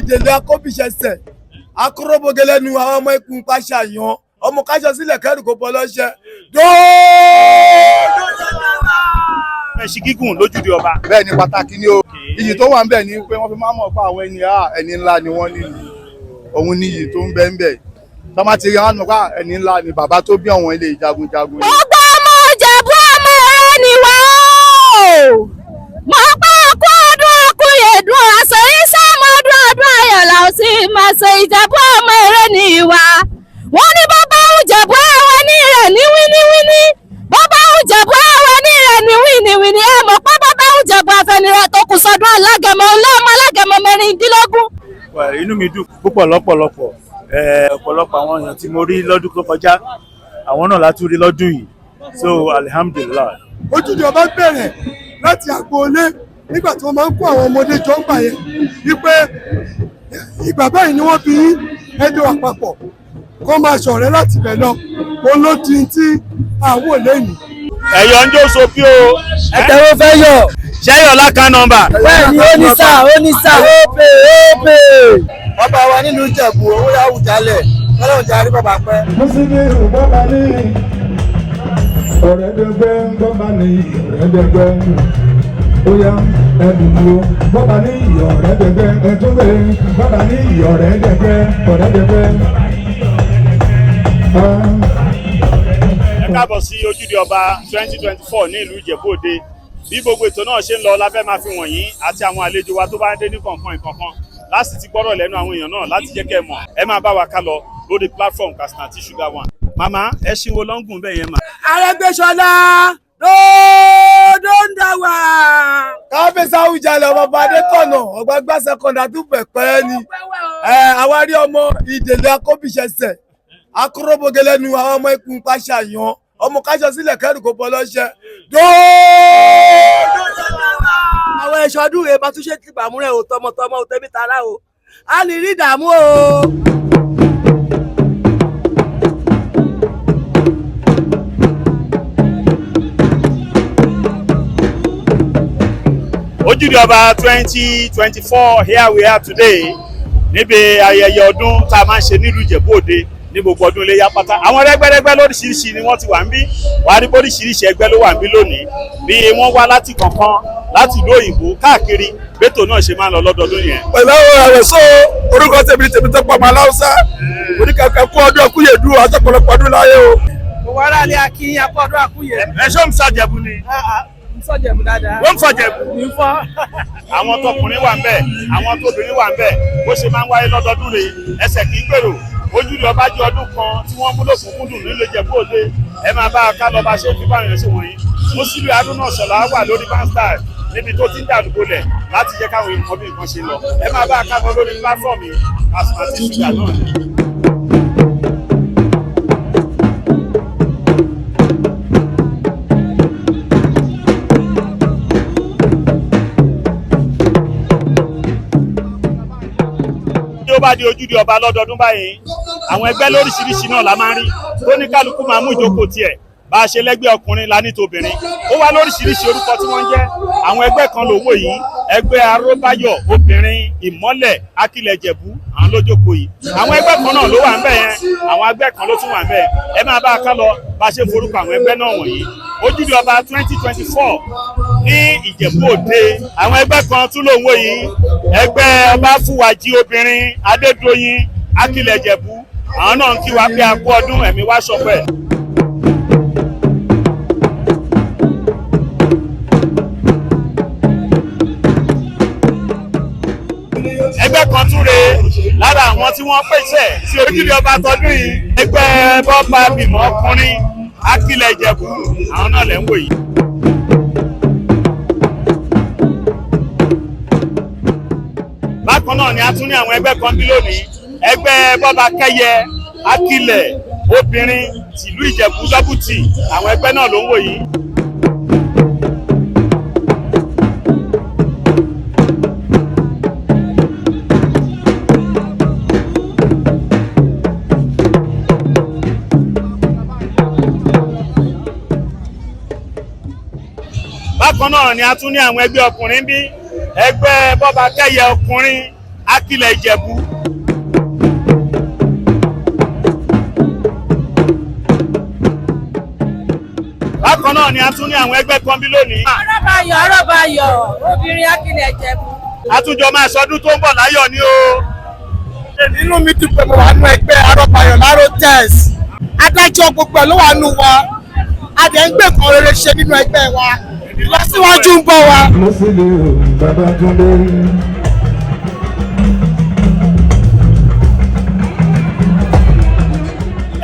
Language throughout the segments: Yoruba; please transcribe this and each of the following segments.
Ìdèlè akóbìṣẹsẹ̀ akóróbóge lẹ́nu àwọn ọmọ ikùn pàṣàyàn ọmọ káṣọ sílẹ̀ kẹ́rù kó bọ́ lọ́ṣẹ́ dóòdó. Ẹṣin gígùn lójúde ọba. Bẹ́ẹ̀ ni, pàtàkì ni o. Iyì tó wà ń bẹ̀ ni pé wọ́n fi máa mọ̀ pé àwọn ẹni ẹni ńlá ni wọ́n nílùú òun ní iyì tó ń bẹ ń bẹ̀ tó máa ti rí wọn mọ̀ pé ẹni ńlá ni bàbá tó bí àwọn ilé jagunjagun ni. Gbogbo ọmọ Ìjẹ̀bú, ọmọ rẹ ni wá o. Mo pé kú ọdún akúyèdún, àṣeyí sàmọdún, ọdún ayọ̀ làwọn sì máa ṣe. Ìjẹ̀bú, ọmọ rẹ ni wá. Wọ́n ní bàbá Ìjẹ̀bú àwọn ní rẹ̀ ní wíníwíní, bàbá Ìjẹ̀bú àwọn ní rẹ̀ ní wíníwíní. Ẹ mọ̀ pé bàbá Ìjẹ̀bú àfẹnirẹ̀ tó kù sọdún alágẹmọ ọlọ́mọ alágẹmọ 16. Well, inú mi dùn púpọ̀ lọ́pọ̀lọpọ̀. Ọ̀pọ̀lọpọ̀ àwọn èèyàn tí mo rí lọ́dún tó kọjá, àwọn náà la tún rí lọ́dún yìí, so alhamdulillahi. Ojúde ọba bẹ̀rẹ̀ láti agboolé nígbà tí wọ́n máa ń kó àwọn ọmọdé jọ ń gbà yẹn wípé ìgbà báyìí ni wọ́n bí ẹjọ́ àpapọ̀ kó máa ṣọ̀rẹ́ láti bẹ̀ lọ. Òun ló di tí àwọn ò lẹ́nu. Ẹ̀yọ̀ ń jó sopi o. Ẹ̀tẹ̀wó fẹ́ yọ̀. Ṣẹ́yọ̀ láka nọ́mbà. Bẹ́ẹ̀ ni, ó ní sáà, ó ní sáà. Ópè ópè. Ọba wa nílùú Ìjẹ̀bú owó yà Àwùjalẹ̀, kọ́lọ́hún jẹ́ àrí bàbá pẹ́. Mùsùlùmí bọ́ba ní ọ̀rẹ́dẹ́gbẹ́, bọ́ba ní ọ̀rẹ́dẹ́gbẹ́, ó yá ẹ̀dùnúwó bọ́ba ní ọ̀rẹ́dẹ́gbẹ́, ẹ̀túngbẹ́ bọ́ba ní ọ̀rẹ́dẹ́gbẹ́, ọ̀rẹ́dẹ́gbẹ́. Ẹ káàbọ̀ sí ojúde ọba 2024 ní ìlú Ìjẹ̀bú Òde. Bí gbogbo ètò náà ṣe ń lọ la fẹ́ máa fi wọ̀nyí àti àwọn àlejò wa tó bá ń dé ní kọ̀ọ̀kan ìkọ̀ọ̀kan láti ti gbọ́rọ̀ lẹ́nu àwọn èèyàn náà láti jẹ́ kẹ́ ẹ mọ̀. Ẹ máa bá wa ká lọ lórí platform Katsina Tea Sugar One. Màmá, ẹṣin wo ló ń gùn bẹ́ẹ̀ yẹn mà? Arẹ́gbẹ́ṣọlá lóòdó ń dá wà. Kábíyèsí Àwùjalẹ̀ ọmọ ọba Adétọ̀nà ọ̀gbágbá sẹ́kọ̀ndà tó pẹ̀pẹ́ ni àwa rí ọmọ ìdèlè akóbìṣẹsẹ̀ akóróbóge lẹ́nu àwọn ọmọ ikùn pàṣàyàn ọmọ káṣọ sílẹ̀ kẹ́rù kó bọ́ lọ́ṣẹ́ dóòdó. Àwọn ẹ̀ṣọ́ ọdún rẹ̀ bá tún ṣe ti bàmúrẹ̀ o, tọmọtọmọ o, tẹbí tará o, a ní rí ìdààmú o. Ojúde ọba 2024, here we are today níbi ayẹyẹ ọdún tá a máa ń ṣe nílùú Ìjẹ̀bú Òde ní gbogbo ọdún iléyá pátá. Àwọn rẹ́gbẹ́rẹ́gbẹ́ lóríṣiríṣi ni wọ́n ti wà ń bí. Wàá rí bóríṣiríṣi ẹgbẹ́ ló wà ń bí lónìí, bí wọ́n wá láti kọ̀ọ̀kan láti ìlú òyìnbó káàkiri. Bẹ́tò náà ṣe máa ń lọ lọ́dọọdún yẹn. Pẹ̀lú ẹ̀rọ sọ orúkọ tèmi ni Tèmítọ́pọ̀ ọmọ aláùsá oníkàkẹ́ kú ọdún ọkúyèdú àtọ̀pọ̀lọpọ̀ ọdún láyé o. Gbogbo ara lè akínyìn akọ ọdún àkúyè. Ẹ ṣó ń sàjẹ̀bù ni? Ń sọ̀jẹ̀bù dáadáa. Wọ́n ń sàjẹ̀bù. Ń fọ́. Àwọn tọkùnrin wà ń bẹ̀, àwọn tóbìnrin wà ń bẹ̀. Bó ṣe máa ń wáyé lọ́dọọdún rèé, ẹsẹ̀ kì í gbèrò. Ojúde ọba jẹ́ ọdún kan tí wọ́n mú lòkùnkúndùn nílùú Ìjẹ̀bú Òde. Ẹ máa bá a ká lọ bá ṣe fi báwọn èèyàn ṣe wọ̀nyí. Musiliu Haruna Ṣọlá wà lórí Báńsítà níbi tó ti ń dàdúgbò lẹ̀ láti jẹ́ káwọn èèyàn mọ bí nǹkan ṣe lọ. Ẹ máa bá a ká lọ lórí platform yìí, Katsina Tea Sugar náà ni. Tí ó bá di ojúde ọba lọ́dọọdún báyìí, àwọn ẹgbẹ́ lóríṣiríṣi náà la máa ń rí tó ní kálukú máa mú ìjókòó tiẹ̀. Bá a ṣe lẹ́gbẹ́ ọkùnrin la ní tobìnrin, ó wá lóríṣiríṣi orúkọ tí wọ́n ń jẹ́. Àwọn ẹgbẹ́ kan lówó yìí, ẹgbẹ́ Aróbáyọ̀ obìnrin ìmọ́lẹ̀ Akílẹ̀jẹ̀bú, àwọn lójókòó yìí. Àwọn ẹgbẹ́ kan náà ló wà ń bẹ̀ yẹn, àwọn ẹgbẹ́ kan ló tún wà ń bẹ̀. Ẹ máa bá a ká lọ bá a ṣe forúkọ àwọn ẹgbẹ́ náà wọ̀nyí. Ojúde ọba 2024 ní Ìjẹ̀bú Òde, àwọn ẹgbẹ́ kan tún lòun wò yìí, ẹgbẹ́ Ọbáfúwájí obìnrin Adédoyin Akílẹ̀jẹ̀bú, àwọn náà ń kí wa pé a kú ọdún, ẹ̀mí wá ṣọpẹ́. Ẹgbẹ́ kan tún re lára àwọn tí wọ́n pèsè sí ojúde ọba tọdún yìí, ẹgbẹ́ bọ́ba bímọ ọkùnrin Akílẹ̀jẹ̀bú, àwọn náà lẹ́ ń wò yìí. Bákan náà ni a tún ní àwọn ẹgbẹ́ kan bí lónìí, ẹgbẹ́ bọ́ba kẹ́yẹ Akílẹ̀ obìnrin tìlú Ìjẹ̀bú dọ́bùtì, àwọn ẹgbẹ́ náà ló ń wò yìí. Bákan náà ni a tún ní àwọn ẹgbẹ́ ọkùnrin bí ẹgbẹ́ bọ́ba kẹ́yẹ ọkùnrin. Akilẹ̀ Ìjẹ̀bú. Bákan náà ni a tún ní àwọn ẹgbẹ́ kan bí lónìí. Arọ́bayọ̀ Arọ́bayọ̀ obìnrin Akilẹ̀ Ìjẹ̀bú. A tún jọ máa sọdún tó ń bọ̀ láyọ̀ ni o. Inú mi dùn pé mo wà nú ẹgbẹ́ Arọ́bayọ̀ Láró test. Adájọ́ gbogbo ẹ̀ ló wà nù wa. A dẹ̀ ń gbé kan rere ṣe nínú ẹgbẹ́ wa. Ìlọsíwájú ń bọ̀ wa. Musiliu Babátúndé.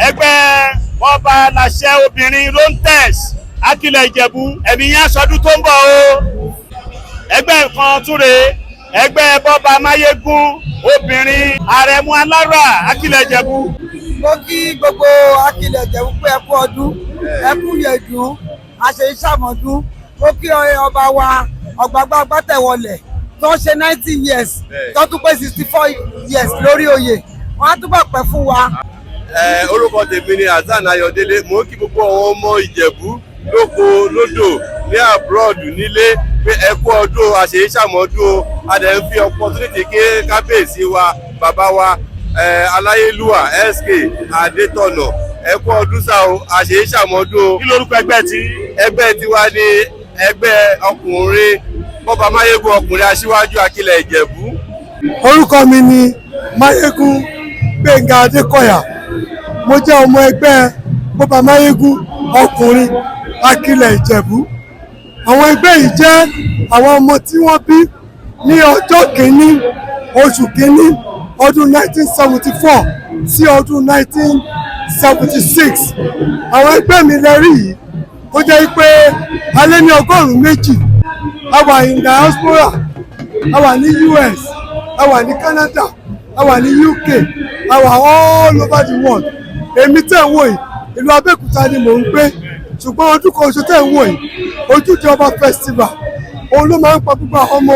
Ẹgbẹ́ ọba làṣẹ obìnrin Rontex Akilẹ̀ Ìjẹ̀bú, ẹ̀mí yẹn sọdún tó ń bọ̀ o. Ẹgbẹ́ kan túre, ẹgbẹ́ bọ́ba máyégún obìnrin Àrẹ̀mú Alára Akilẹ̀ Ìjẹ̀bú. Mo kí gbogbo Akilẹ̀ Ìjẹ̀bú pé ẹ kú ọdún, ẹ kú yẹ̀dùn, àṣeyíṣàmọ́dún. Mo kí ọba wa Ọ̀gbàgbà Gbátẹ̀wọlẹ̀ tó ń ṣe 90 years, tó tún pé 64 years lórí oyè. Wọ́n á túbọ̀ pẹ́ fún wa. Orúkọ tèmi ni Hasan Ayọ̀délé. Mò ń kí gbogbo àwọn ọmọ Ìjẹ̀bú lóko lódò, ní abroad, nílé, pé ẹ kú ọdún, àṣeyíṣàmọ́dún o. A dẹ̀ ń fi opportunity kí kábíyèsí wa, bàbá wa, aláyélúwà SK Adétọ̀nà, ẹ kú ọdún sá o, àṣeyíṣàmọ́dún o. Kí lorúkọ ẹgbẹ́ tí? Ẹgbẹ́ tiwa ni ẹgbẹ́ ọkùnrin bọ́ba máyégún ọkùnrin aṣíwájú Akilẹ̀ Ìjẹ̀bú. Orúkọ mi ni Máyégún Gbẹ̀ngà Adékọ̀yà. Mo jẹ́ ọmọ ẹgbẹ́ bọ́ba máyégún ọkùnrin Akilẹ̀ Ìjẹ̀bú. Àwọn ẹgbẹ́ yìí jẹ́ àwọn ọmọ tí wọ́n bí ní ọjọ́ kìíní oṣù kìíní ọdún 1974 sí ọdún 1976. Àwọn ẹgbẹ́ mi lẹ́rí yìí, ó jẹ́ pé a lé ní 200. A wà in diaspora, a wà ní US, a wà ní Canada, a wà ní UK, a wà all over the world. Èmi tẹ̀ ń wò yìí, ìlú Abẹ́òkúta ni mò ń gbé, ṣùgbọ́n ọdún kan oṣù tẹ̀ ń wò yìí, Ojúde Ọba festival, òun ló máa ń pa púpọ̀ ọmọ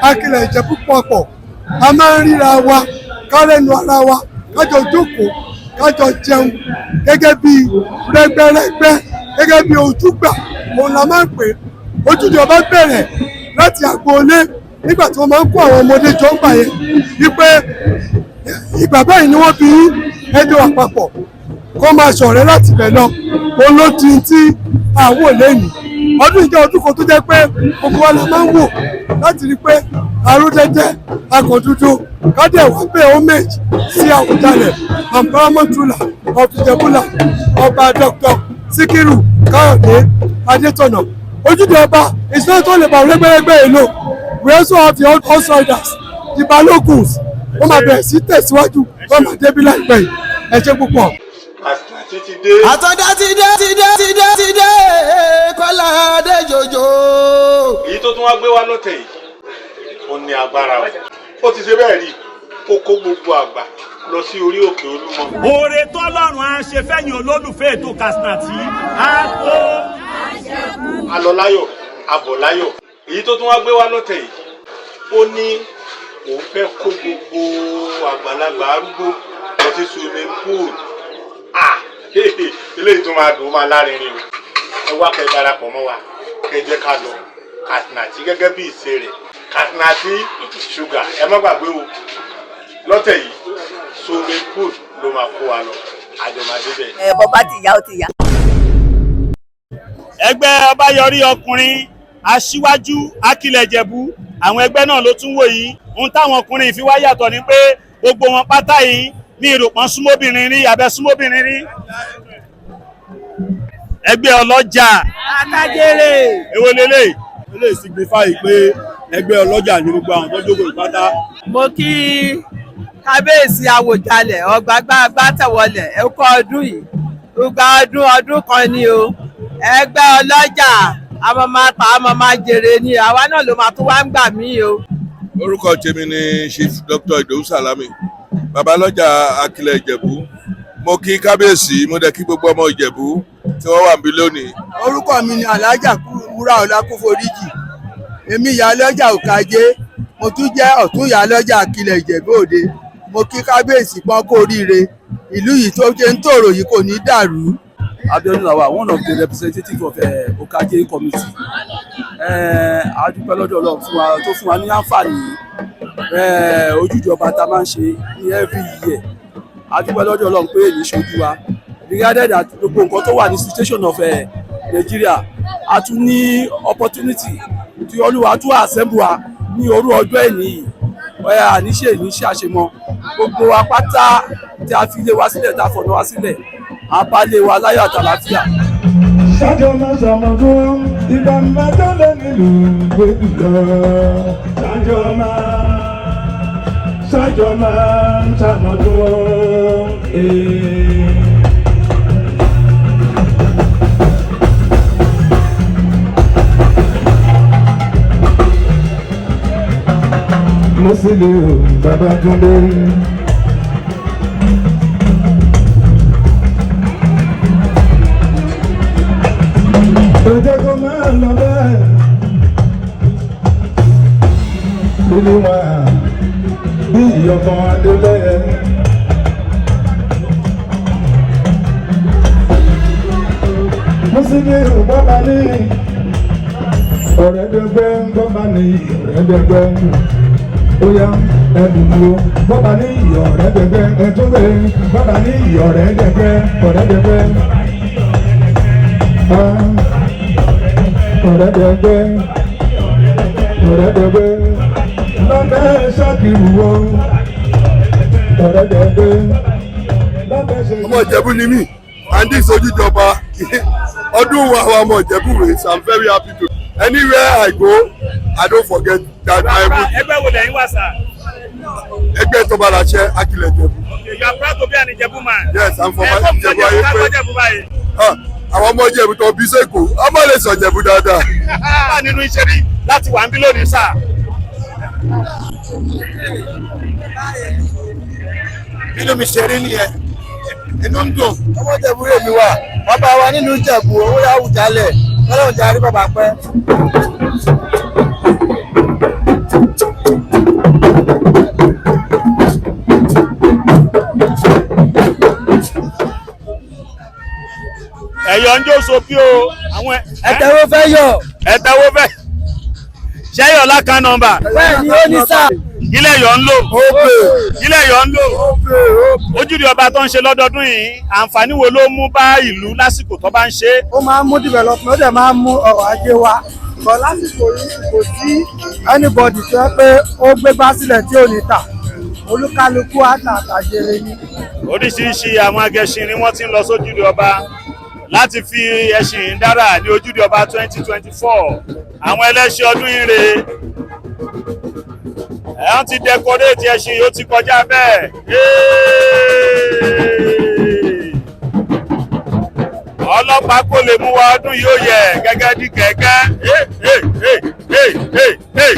Akilẹ̀ Ìjẹ̀bú papọ̀. A máa ń ríra wa, kárẹ́nu ara wa, kájọ jókòó, kájọ jẹun gẹ́gẹ́ bí rẹ́gbẹ́rẹ́gbẹ́, gẹ́gẹ́ bí ojúgbà, òun la máa ń pè é. Ojúde Ọba bẹ̀rẹ̀ láti agboolé nígbà tí wọ́n máa ń kó àwọn ọmọdé jọ ń gbà yẹn wípé ìgbà báyìí ni wọ́n bí ẹjọ́ àpapọ̀ kó máa ṣọ̀rẹ́ láti bẹ̀ lọ. Òun ló di tí àwọn lẹ́nu ọdún ìjọ ọdún kan tó jẹ́ pé gbogbo wa la máa ń wò láti rí i pé arúdẹ́dẹ́ akọ̀dúdú kádẹ̀ wá pé homage sí Àwùjalẹ̀ and paramount ruler of Ìjẹ̀bú-Land, Ọba Dr. Síkírù Káyọ̀dé Adétọ̀nà. Ojúde Ọba is not all about rẹ́gbẹ́rẹ́gbẹ́ èlò. We also have the outsiders, the Baloguns. Wọ́n máa bẹ̀rẹ̀ sí tẹ̀síwájú, wọ́n máa débi láìpẹ́ yìí. Ẹ ṣé púpọ̀. Àti ti dé. Àtọ́dá ti dé, ti dé, ti dé, ti dé, Kọ́lá dé jòjò. Èyí tó tún wá gbé wá lọ́tẹ̀ yìí, ó ní agbára o. Ó ti ṣe bẹ́ẹ̀ rí, ó kó gbogbo àgbà lọ sí orí òkè Olúmọ. Oore tọ́lọ́run á ṣe fẹ́yìn olólùfẹ́ ètò Katsina tí á tó. A lọ láyọ̀, a bọ̀ láyọ̀. Èyí tó tún wá gbé wá lọ́tẹ̀ yìí, ó ní òun fẹ́ kó gbogbo àgbàlagbà arúgbó lọ sí swimming pool. Ah, eléyìí tó máa dùn, ó máa lárinrin o. Ẹ wá kẹ́ darapọ̀ mọ́ wa, kẹ́ jẹ́ ká lọ. Katsina tí gẹ́gẹ́ bí ìṣe rẹ̀, Katsina tí ṣúgà, ẹ má gbàgbé o, lọ́tẹ̀ yìí swimming pool ló máa kó wa lọ, àjọmọdé bẹ́ẹ̀. Ẹ bọ́ bá ti yá, ó ti yá. Ẹgbẹ́ Ọbáyọrí ọkùnrin aṣíwájú Akilẹ̀ Ìjẹ̀bú, àwọn ẹgbẹ́ náà ló tún wò yìí. Ohun táwọn ọkùnrin fi wá yàtọ̀ ni pé gbogbo wọn pátá yìí ní ìròpọ̀n súnmọ́bìnrin rí abẹ́ súnmọ́bìnrin rí. Ẹgbẹ́ ọlọ́jà. Atajere. Èwo lélẹ̀? Eléyìí signify pé ẹgbẹ́ ọlọ́jà ní gbogbo àwọn tó jókòó pátá. Mo kí kábíyèsí Àwòjalẹ̀ Ọ̀gbàgbà Gbátẹ̀wọlẹ̀, ẹ kú ọdún yìí, gbogbo ọdún ọdún kan ni o. Ẹgbẹ́ ọlọ́jà, a máa máa ta, a máa máa jèrè ni, àwa náà ló máa tún wá ń gbà mí o. Orúkọ tèmi ni Chief Dr. Idowu Salami, babalọ́jà Akilẹ̀ Ìjẹ̀bú. Mo kí kábíyèsí, mo dẹ̀ kí gbogbo ọmọ Ìjẹ̀bú tí wọ́n wà níbí lónìí. Orúkọ mi ni Alhaja Wúrà Ọlákúnforíjì. Èmi ìyálọ́jà Òkàjé, mo tún jẹ́ ọ̀tún ìyálọ́jà Akilẹ̀ Ìjẹ̀bú Òde. Mo kí kábíyèsí pọ́n kó oríire, ìlú yìí tó ṣe ń tòrò yìí kò ní dàrú. Abiodun Lawal, one of the representatives of Okaje committee. A dúpẹ́ lọ́dọ̀ Ọlọ́run fún wa tó fún wa ní àǹfààní. Ojúde ọba tá a máa ń ṣe ní every year, a dúpẹ́ lọ́dọ̀ Ọlọ́run pé èyí ṣojú wa, regarded at gbogbo nǹkan tó wà ní situation of Nigeria. A tún ní opportunity tí Olúwa tún assemble wa ní òru ọjọ́ ẹ̀ní yìí. Ẹ àníṣe ìníṣe àṣemọ gbogbo wa pátá tí a fi ilé wa sílẹ̀, tá a fọ̀nà wa sílẹ̀, a bá lé wa láyọ̀ àtàlàáfíà. Ṣájọ́ máa ṣàmọ̀dún ìgbà mẹ́jọ lé nílùú gbèdú lọ. Ṣájọ́ máa ṣàmọ̀dún. Musiliu Babátúndé. Ẹ jẹ́ kó máa lọ bẹ́ẹ̀. Lílí wà bí ìyọ̀kan Adélẹ́yẹ. Musiliu bàbá ní ọ̀rẹ́dẹ́gbẹ́, bàbá ní ọ̀rẹ́dẹ́gbẹ́. Ó yá, ẹdùn o, bàbá ní ọ̀rẹ́dẹ́gbẹ́, ẹtúngbẹ́, bàbá ní ọ̀rẹ́dẹ́gbẹ́, ọ̀rẹ́dẹ́gbẹ́. Ọ̀rẹ́dẹ́gbẹ́, ọ̀rẹ́dẹ́gbẹ́, lábẹ́ ṣàkìrù o, ọ̀rẹ́dẹ́gbẹ́, lábẹ́ ṣàkìrù. Ọmọ Ìjẹ̀bú ni mí and this Ojúde Ọba ọdún wa, àwọn ọmọ Ìjẹ̀bú rèé, so I'm very happy to anywhere I go, I don't forget that I am. Ẹgbẹ́ wo lẹ́yìn wá, sir? Ẹgbẹ́ Tọ́balàṣẹ Akilẹ̀ Ìjẹ̀bú. Okay, you are proud to be an Ìjẹ̀bú man. Yes, I'm from Ẹ kó Ìjẹ̀bú ayé Ìjẹ̀bú pé Ìjẹ̀bú báyìí. Ah, àwọn ọmọ Ìjẹ̀bú tó bí sẹ́kọ̀ọ́, a má lè sọ Ìjẹ̀bú dáadáa. Wà nínú iṣẹ́ rí láti wà ń bí lónìí, sir. Inú mi ṣe rí nìyẹn, inú ń dùn. Ọmọ Ìjẹ̀bú rèmi wà, bàbá wa nínú Ìjẹ̀bú owó yà Àwùjalẹ̀, kọ́lọ́hún jẹ́ àrí bàbá pẹ́. Ẹ̀yọ̀ ń jó sopi o. Àwọn Ẹ̀tẹ̀wó fẹ́ yọ̀. Ẹ̀tẹ̀wó fẹ́. Ṣẹ́yọ̀ láka nọ́mbà. Bẹ́ẹ̀ ni, ó ní sáà. Ilé yọ̀ ń lò. Ilé yọ̀ ń lò. Ojúde ọba tó ń ṣe lọ́dọọdún yìí, àǹfààní wo ló mú bá ìlú lásìkò tó bá ń ṣe é? Ó máa ń mú development, ó dẹ̀ máa ń mú ọrọ̀ ajé wa bọ̀. Lásìkò yìí, kò sí anybody tó yẹ pé ó gbé bá sílẹ̀ tí ò ní tà, olúkálukú àtàtàjèrè ni. Oríṣiríṣi àwọn agẹṣin ni wọ́n ti ń lọ sójúde ọba láti fi ẹṣin dára ní ojúde ọba 2024. Àwọn ẹlẹ́ṣin ọdún yìí rèé, ẹ̀ ń ti decorate ẹṣin yìí, ó ti kọjá bẹ́ẹ̀. Yéé! Ọlọ́pàá kò lè mú wa, ọdún yóò yẹ gẹ́gẹ́ bí kẹ̀kẹ́. Hey, hey, hey, hey, hey, hey.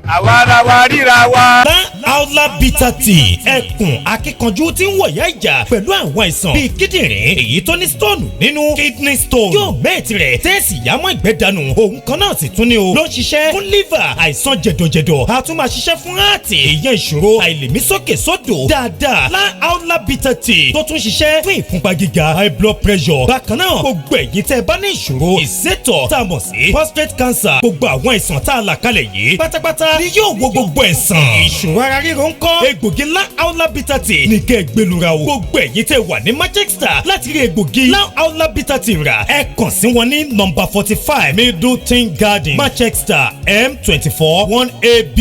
Àwa ara wa ríra wa. Aula Bitter Tea, ẹkùn akíkanjú tí ń wọ̀yá ìjà pẹ̀lú àwọn àìsàn bíi kíndìnrín èyí tó ní stone nínú, kidney stone, yóò mẹ́ẹ̀tì rẹ̀ tẹ́ẹ̀sì yámọ́ ìgbẹ́ dànù. Òun kan náà sì tún ní o ló ń ṣiṣẹ́ fún liver, àìsàn jẹ̀dọ̀jẹ̀dọ̀, a tún máa ṣiṣẹ́ fún heart, èèyàn ìṣòro àìlèmísókè sódò dáadáa. Lá Aula Bitter Tea tó tún ṣiṣẹ́ fún ìfúnpá gíga, high blood pressure. Bákan náà, gbogbo ẹ̀yin tẹ́ ẹ bá ní ìṣòro ìsétọ̀ tá a mọ̀ sí prostate cancer, gbogbo àwọn àìsàn tá a là kalẹ̀ yìí pátápátá ni yóò wo gbogbo ẹ̀sán. Ìṣòro ara ríro ń kọ́? Egbògi lá Aula Bitter Tea ní kẹ́ ẹ gbẹlura o. Gbogbo ẹ̀yin tẹ́ wà ní Manchester, láti rí egbògi lá Aula Bitter Tea rà, ẹ kàn sí wọn ní nọ́mbà 45 Middleton Garden, Manchester, M24 1AB,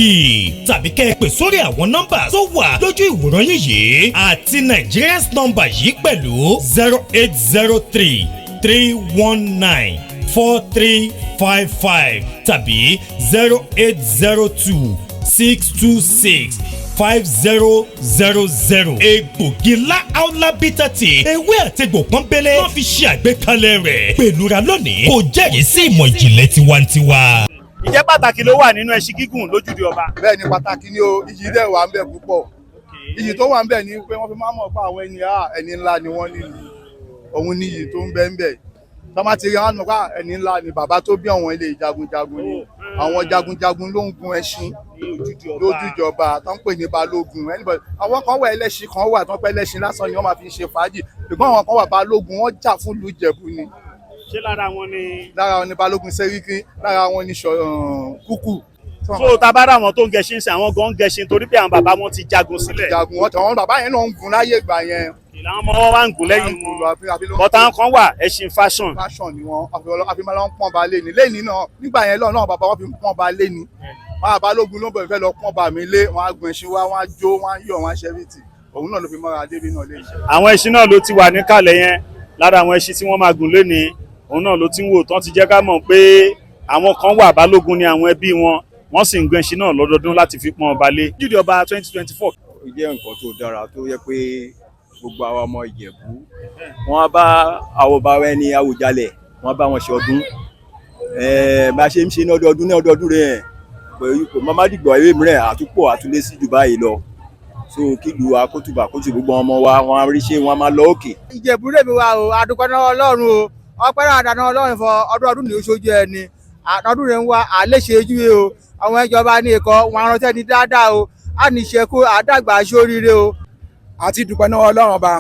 tàbí kẹ́ ẹ pè sórí àwọn nọ́mbà tó wà lójú ìwòran yín yìí àti Nigerians nọ́mbà yìí pẹ̀lú 08033194355 tàbí 08026265000. Egbògi lá Aula Bitter Tea, ewé àtegbò pọ́nbélé wọ́n fi ṣe àgbékalẹ̀ rẹ̀. Pẹ̀lúra lónìí, kò jẹ́rìí sí ìmọ̀ ìjìnlẹ̀ tiwantiwa. Ìjẹ́ pàtàkì ló wà nínú ẹṣin gígùn lójúde ọba? Bẹ́ẹ̀ ni, pàtàkì ni o. Iyì dẹ̀ wà ń bẹ̀ púpọ̀. Iyì tó wà ń bẹ̀ ni pé wọ́n fi máa mọ̀ pé àwọn ẹni ẹni ńlá ni wọ́n nílùú. Òun ní iyì tó ń bẹ ń bẹ̀ tọ́ máa ti rí wọn mọ̀ pé ẹni ńlá ni bàbá tó bí àwọn ilé. Jagunjagun ni àwọn, jagunjagun ló ń gun ẹṣin lójújọba tó ń pè ní balógun. Anybody, àwọn kan wà, ẹlẹ́ṣin kan wà tó ń pẹ́ ẹlẹ́ṣin lásán ni wọ́n máa fi ń ṣe fàájì, ṣùgbọ́n àwọn kan wà, balógun, wọ́n jà fún ìlú Ìjẹ̀bú ni. Ṣé lára wọn ni. Lára wọn ni Balógun Sẹ́ríkí, lára wọn ni Kúkú. So tá a bá rà wọn tó ń gẹṣin sí, àwọn gan ń gẹṣin torí pé àwọn bàbá wọn ti jagun sílẹ̀. Jagun wọn, tàwọn bàbá yẹn náà ń gun láyé ìgbà yẹn. Ìlànà ọmọ wọn wá ń gùn lẹ́yìn wọn, bọ́tà kan wà ẹṣin fashion. Fashion ni wọn àfi máa ń pọ́n ba lé ni lẹ́ni náà. Nígbà yẹn lọ́nà náà, bàbá wọn fi ń pọ́n ba lé ni. Wọn àbálógun ló ń bọ̀, fẹ́ lọ pọ́n ba mi lé, wọn á gun ẹṣin wá, wọn á jó, wọn á yọ̀, wọn á ṣẹ́fìtì. Òun náà ló fi mọ́ra débi náà lé. Àwọn ẹṣin náà ló ti wà níkàlẹ̀ yẹn. Lára àwọn ẹṣin tí wọ́n máa gùn lénìí, òun náà ló ti ń wò tán, ti jẹ́ ká mọ̀ pé àwọn kan wà, balógun ni àwọn ẹbí wọn, wọ́n sì ń gun ẹṣin náà lọ́dọọdún láti fi pọ́n ọba lé. Ojúde Ọba 2024. Ó jẹ́ nǹkan tó dára tó yẹ pé gbogbo àwa ọmọ Ìjẹ̀bú, wọ́n bá àwọn ọba wa ẹni Àwùjalẹ̀, wọ́n bá wọn ṣe ọdún. Bá a ṣe ń ṣe ní ọdọọdún ní ọdọọdún rẹ̀ pẹ̀lú kò má má dìgbò ewé mìíràn àtúpọ̀ àtúlé sí jù báyìí lọ. So kílùú wa kó tùbà kó tù, gbogbo ọmọ wa wọn á rí ṣe, wọn á máa lọ òkè. Ìjẹ̀bú rèmi wa o, adúpẹ́ náà Ọlọ́run o, ọpẹ́ náà dáná Ọlọ́run fọ ọdún ọdún ní oṣooju ẹni ọdún rẹ̀ ń wá àléṣe ojú o. Àwọn ìjọba ní ikọ̀ wọn aránṣẹ́ ní dáadáa o, á ní ṣekú àdàgbà sóríire o. Àti dúpẹ́ náà Ọlọ́run Ọba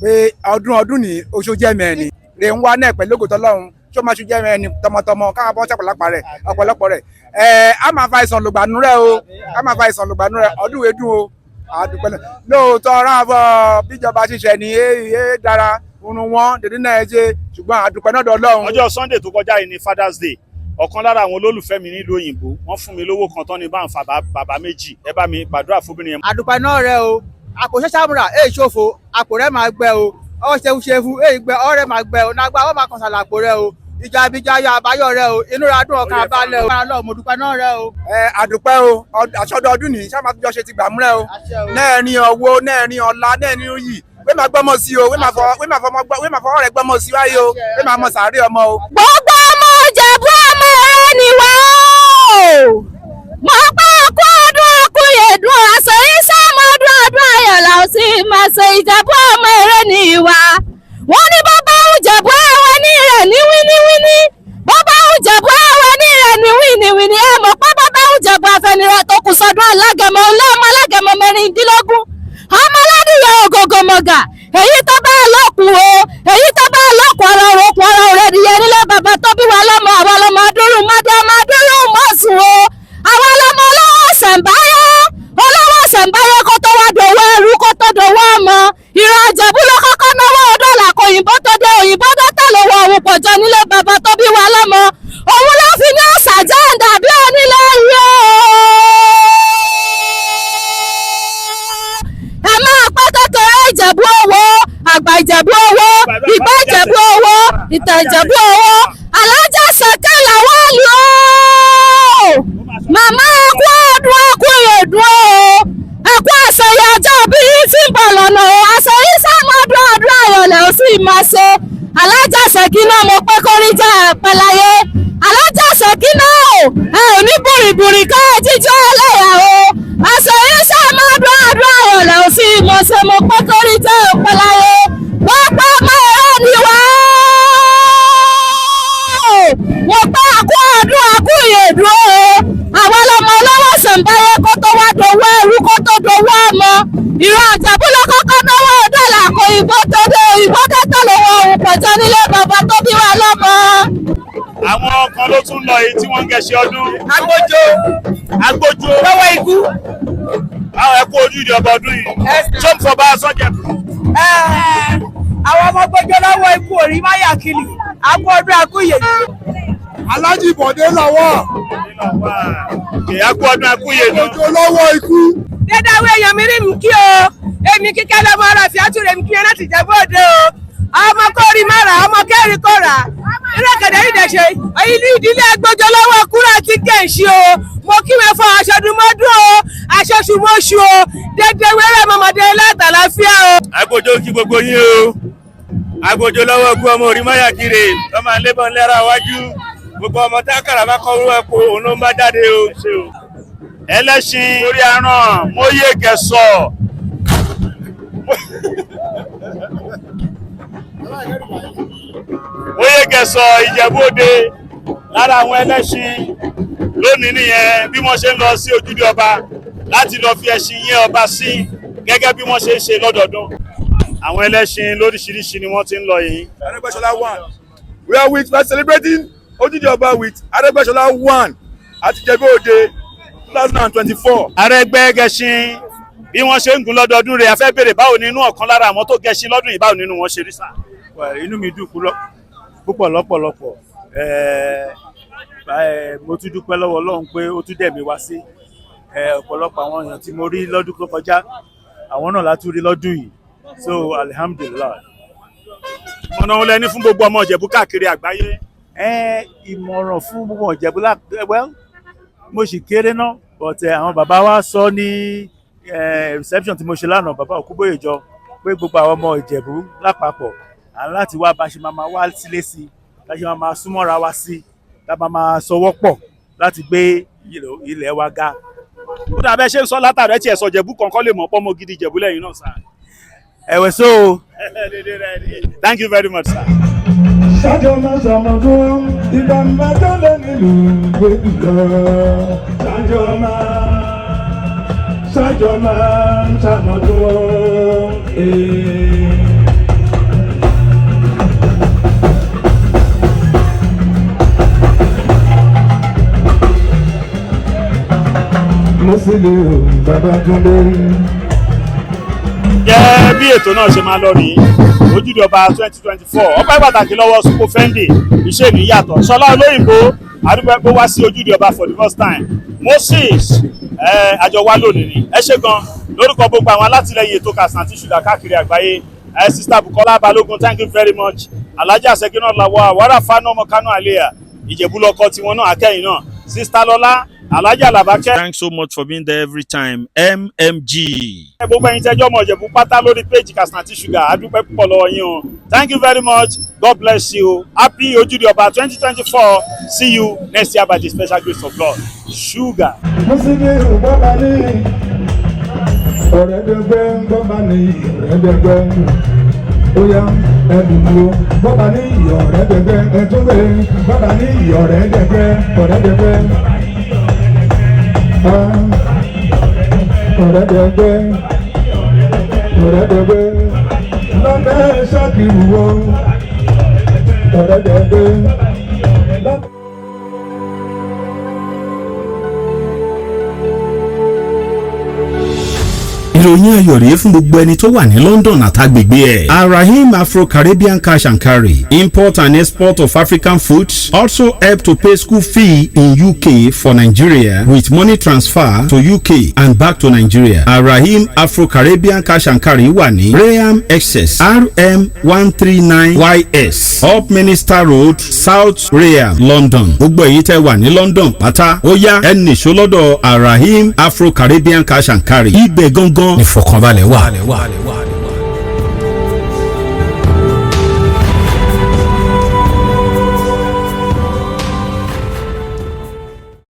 pé ọdún ọdún ní oṣooju ẹ̀mí ẹni rè ń wá náà pẹ̀lú ògo tỌlọ́run tó máa ṣojú ẹ̀mí ẹni tọmọtọmọ káwọn bọ́ sàpọ̀lápà rẹ̀ ọ̀pọ̀lọpọ̀ rẹ̀ ẹ̀ á máa fa ìsàn lògbànú rẹ̀ o, á máa fa ìsàn lògbànú rẹ̀. Ọdún ìwé dùn o, àdúpẹ́ náà lóòótọ́ ráàbọ̀ bíjọba ṣiṣẹ́ ní é dára irun wọn dèdè náà ẹ ṣe, ṣùgbọ́n àdúpẹ́ náà dọ̀lọ́run. Ọjọ́ Sunday tó kọjá yìí ni Father's Day. Ọ̀kan lára àwọn olólùfẹ́ mi nílùú òyìnbó, wọ́n fún mi lówó kan tán ní bá ń fa bàbá méjì. Ẹ bá mi gbàdúrà fóbìnrin yẹn. Àdùpẹ́ náà rẹ o, àpò ṣẹ́ṣàmùrà èyí ṣòfò, àpò rẹ máa gbẹ o, ọ ṣefuṣefu èyí gbẹ, ọrẹ máa gbẹ o, nàgbà ọ máa kàn sàlà àpò rẹ o, ìjà abijá yọ àbáyọ rẹ o, inú ra dùn, ọkàn abalẹ̀ o, ọlọ́run mo dúpẹ́ náà rẹ o. Ẹ àdúpẹ́ o, àṣọdọọdún ní sábà tó jọ ṣe ti gbàmúrẹ́ o, náà ní ọwọ́ náà ní ọlá náà ní yìí wé máa gbọ́mọ sí o, wé máa fọwọ́ rẹ gbọ́mọ sí wáyé o, wé máa mọ sàárè ọmọ o. Gbogbo ọmọ Ìjẹ̀bú, ọmọ rẹ ni wá o. Mo pé ọkú ọdún, ọkú yèdùn, àṣeyí sàmọdún, ọdún ayọ̀ là ó sì máa ṣe. Ìjẹ̀bú ọmọ rẹ ni ìwà. Wọ́n ní bàbá Ìjẹ̀bú àwọn ní rẹ̀ ní wíníwíní, bàbá Ìjẹ̀bú àwọn ní rẹ̀ ní wíníwíní. Ẹ mọ̀ pé bàbá Ìjẹ̀bú afẹnirẹ̀ tó kù sọdún alágẹmọ ọlọ́mọ alágẹmọ 16, ọmọ aládìyẹ ògògò mọ̀gà, èyí tó bá lọ́kùn o, èyí tó bá lọ́kùn ọ̀rọ̀ òkun ọ̀rọ̀ rẹ̀ nìyẹn nílé bàbá tó bí wa lọ́mọ. Àwa lọ́mọ adúrún mọ́dé, ọmọ adúrún mọ́sùn o. Àwa lọ́mọ olówó ṣẹ̀ǹbáyé, olówó ṣẹ̀ǹbáyé kó tó wá dòwó ẹrú, kó tó dòwó ọmọ. Ìran Ìjẹ̀bú ló kọ́kọ́ náwó dọ́là kò òyìnbó tó dé, òyìnbó tó tẹ̀ lówó òun pọ̀jọ nílé bàbá tó bí wa lọ́mọ. Òun ló fi ní ọ̀sà jẹ́ǹdà bí onílé yìí o. Ẹ máa pẹ́ kékeré Ìjẹ̀bú owó, àgbà Ìjẹ̀bú owó, ìgbà Ìjẹ̀bú owó, ìtàn Ìjẹ̀bú owó. Alájà sẹ̀kẹ́ làwọn lò ó. Màmá, ẹkú ọdún, ẹkú ìyèdún o, ẹkú àṣeyẹ ọjọ́ bí yín tí ń bọ̀ lọ́nà o. Àṣeyí sàmọ́dún, ọdún ayọ̀lẹ̀ ó sì máa ṣe. Alájà sẹ̀kí náà, mo pé kórí jẹ́ ẹ̀pẹ́ láyé. Alájà sẹ̀kí náà o, ẹ ò ní bùrìbùrì ká jíjọ́ ẹlẹ́yà o. Àṣeyí sàmọ́dún, ọdún ayọ̀lẹ̀ ó sì máa ṣe. Mo pé kórí jẹ́ ẹ̀pẹ́ láyé. Gbogbo ọmọ ẹ̀rọ ni wá mo pé àkú ọdún, àkú ìyèdún o. Àwọn ọlọmọ olówó ṣẹ̀ǹbáyé kó tó wá dòwó ẹrú, kó tó dòwó ọmọ. Ìran Ìjẹ̀bú ló kọ́kọ́ náwó dọ́là kò ìbò tó dé, òyìnbó kẹ́tọ́ lówó òun pọ̀jọ́ nílé bàbá tó bí wa lọ́mọ. Àwọn kan ló tún lọ èyí tí wọ́n ń gẹṣin ọdún. Agbójo. Agbójo. Lọ́wọ́ ikú. Àwọn ẹ̀kú ojúde ọba ọdún yìí. Tó ń fọba sọ́jẹ̀bù. Àwọn ọmọ gbójó lọ́wọ́ ikú òrí máyà kiri, àkú ọdún, àkú ìyè. Alájì Bọ̀dé lọ́wọ́. Ìyá kú ọdún, akú yè náà. Ojo lọ́wọ́ ikú. Dédáwó èèyàn mi rí mi kí o, èmi kíkẹ́ lọ́mọ ọ̀rọ̀ fíátù rẹ̀ mi kí ẹ láti Ìjẹ̀bú Òde o. Ọmọ kórì má rà, ọmọ kẹrin kò rà. Ìrẹ́kẹ̀dẹ̀ yìí dẹ̀ṣẹ̀ ìlú ìdílé agbójọ lọ́wọ́ kúrò àti kẹ̀ǹṣì o. Mo kí wọn fọ aṣọdúnmọ́dún o, aṣoṣùmọ́ṣù o, dédé wẹ́rẹ́ mọ́mọdé látàláfíà o. Agbójó kí gbogbo yín o. Agbójó lọ́wọ́ kú, ọmọ orí máyà kiri ọmọ àlébọn lẹ́ra wájú gbogbo ọmọ tákàrà bá kọ́ orú ẹ̀kọ́ òun ló ń bá jáde o. Ẹlẹ́ṣin orí aràn mọ́yé gẹ̀sọ̀. Mọ́yé gẹ̀sọ̀ Ìjẹ̀bú Òde, lára àwọn ẹlẹ́ṣin lónìí nìyẹn, bí wọ́n ṣe ń lọ sí ojúde ọba láti lọ fi ẹṣin yẹn ọba sí gẹ́gẹ́ bí wọ́n ṣe ń ṣe lọ́dọọdún. Àwọn ẹlẹ́ṣin lóríṣiríṣi ni wọ́n ti ń lọ yìí. Arẹ́gbẹ́ṣọlá wà. We are celebrating Ojúde Ọba with Arẹ́gbẹ́ṣọlá 1 àti Ìjẹ̀bú Òde 2024. Arẹ́gbẹ́ gẹṣin bí wọ́n ṣe ń gùn lọ́dọọdún rẹ̀, a fẹ́ béèrè báwo nínú ọ̀kan lára àwọn tó gẹṣin lọ́dún yìí, báwo nínú wọn ṣe rí sà? Well, inú mi dùn púpọ̀ lọ́pọ̀lọpọ̀. Mo tún dúpẹ́ lọ́wọ́ Ọlọ́run pé ó tún dẹ̀mí wá sí. Ọ̀pọ̀lọpọ̀ àwọn èèyàn tí mo rí lọ́dún tó kọjá, àwọn náà la tún rí lọ́dún yìí, so alhamdulillahi. Ìmọ̀ràn wo lẹ ní fún gbogbo ọmọ Ìjẹ̀bú káàkiri àgbáyé? Ìmọ̀ràn fún gbogbo Ìjẹ̀bú, well, mo sì kéré ná, but àwọn bàbá wa sọ ní reception tí mo ṣe lánàá, bàbá Òkúbóyèjọ, pé gbogbo àwọn ọmọ Ìjẹ̀bú lápapọ̀ à ń láti wá bá ṣe máa máa wá sílé sí i, bá ṣe máa máa súnmọ́ra wa sí i, tá a máa máa sọwọ́ pọ̀ láti gbé ilẹ̀ wa ga. Ó dàbẹ́ ṣe ń sọ látàrẹ́ ẹ tiẹ̀ sọ Ìjẹ̀bú kankan lè mọ̀ pọ́nmọ́ gidi Ìjẹ̀bú lẹ́yìn náà sà. Ẹ̀wẹ̀ so. Thank you very much, sir. Ṣájọ́ máa ṣàmọ̀dún ìgbà mẹ́jọ lé nílùú gbèdú lọ. Ṣájọ́ máa ṣàmọ̀dún. Musiliu Babátúndé. Jẹ́ bí ètò náà ṣe máa lọ rèé, Ojúde Ọba 2024. Ọpẹ́ pàtàkì lọ́wọ́ Supo Fendi, iṣẹ́ mi yàtọ̀, Ṣọlá Olóyìnbó àdúgbò pé wá sí Ojúde Ọba for the first time, Moses àjọ wa lónìí ni. Ẹ ṣé gan lórúkọ gbogbo àwọn alátìlẹyìn ètò Kàsàǹtì Ṣúgà káàkiri àgbáyé. Sister Bukola Balogun, thank you very much. Alhaja Sekina Lawal Wàrà Fanu ọmọ Kánú Àlẹyà Ìjẹ̀bú lọkọ tiwọn náà, akẹ́yìn náà, Sister Lọlá, Alhaja Làbákẹ́. Thanks so much for being there every time. MMG. Gbogbo ẹ̀yin tẹ́jọ́ ọmọ Ìjẹ̀bú pátá lórí péjì Kàsàǹtì Ṣúgà, a dúpẹ́ púpọ̀ lọ́wọ́ yín o. Thank you very much. God bless you. Happy Ojúde Ọba 2024. See you next year by the special grace of God. Sugar. Musiliu bọ́ba ní ọ̀rẹ́dẹ́gbẹ́, bọ́ba ní ọ̀rẹ́dẹ́gbẹ́, ó yá ẹ̀dùnú bọ́ba ní ọ̀rẹ́dẹ́gbẹ́, ẹ̀túngbẹ́ bọ́ba ní ọ̀rẹ́dẹ́gbẹ́, ọ̀rẹ́dẹ́gbẹ́, ọ̀rẹ́dẹ́gbẹ́, ọ̀rẹ́dẹ́gbẹ́ lọ́bẹ̀ ṣàkìrù o, ọ̀rẹ́dẹ́gbẹ́ lọ́bẹ̀. Ìròyìn ayọ̀ rèé fún gbogbo ẹni tó wà ní London àtàgbègbè ẹ̀. Arahim Afro-Caribbean Cash and Carry, import and export of African foods, also help to pay school fee in UK for Nigeria with money transfer to UK and back to Nigeria. Arahim Afro-Caribbean Cash and Carry wà ní Rainham, Essex, RM139 YS, Upminster Road, South Rainham, London. Gbogbo èyí tẹ́ wà ní London pátá, ó yá, ẹ nìṣó lọ́dọ̀ Arahim Afro-Caribbean Cash and Carry. Ibẹ̀ gangan ìfọ̀kànbalẹ̀ wà.